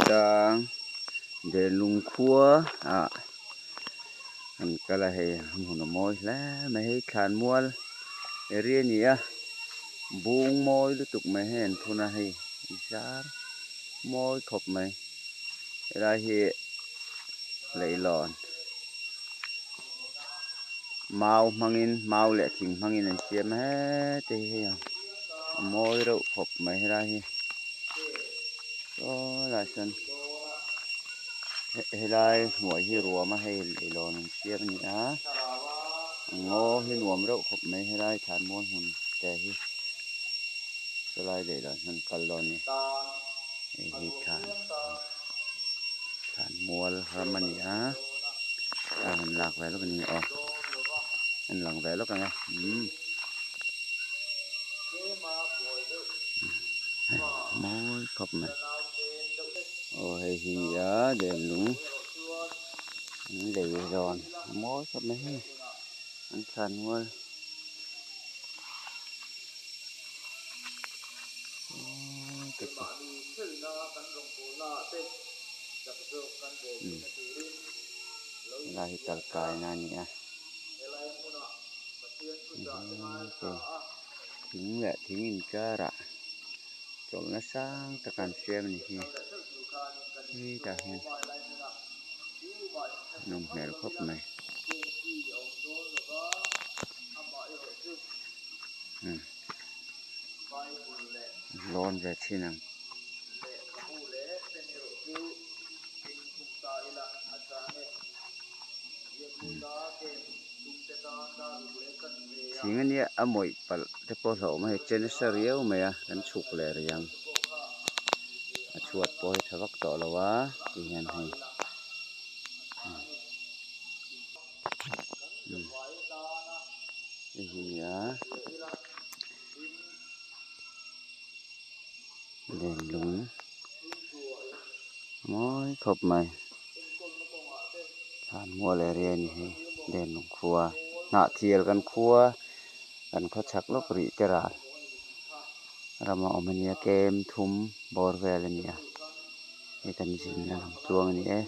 Tang Denlung khua ah kan kal a hei a hmun a mawi hle mai hei thlanmual area a ni a bung mawi lutuk mai hei an phun a hei zar mawi khawp mai helai hi leihlawn mau hmangin mau leh thing hmangin an siam a heti hi hei a mawi reuh khawp mai helai hi saw lai sawn helai hnuai hi ruam a hei leihlawn an siam a ni a a ngaw hi nuam reuh khawp mai helai thlanmual hmun te hi sawlai leihlawn hian kal dawn a ni hei hi thlan. Thlanmual ram a ni a a han lak ve lawk a ni aw an lang ve lawk ang e umm mawi khawp mai aw hei hi a ni a denlung an lei rawn a mawi khawp mai hei an thlanmual. Helai hi tangkaina a ni a thing leh thing inkarah chawlhna sang tak an siam a ni hi hetah hian nawm hmel khawp mai. Lawn ve thin ang. Thing ania a mawih palh te pawh hlauh mai che nasa riau mai a kan chhuk leh rih ang a chhuat pawh hi tha vak tawh lo a ti hian hei. Hei hi a nia lenlung mawi khawp mai thlanmual area a ni hei lenlung khua hnahthial kan khua kan khaw chhak lawk rih te ral rama awm a nia kem thum bawr vel a ni a hei kan zin na lam tluang a ni e.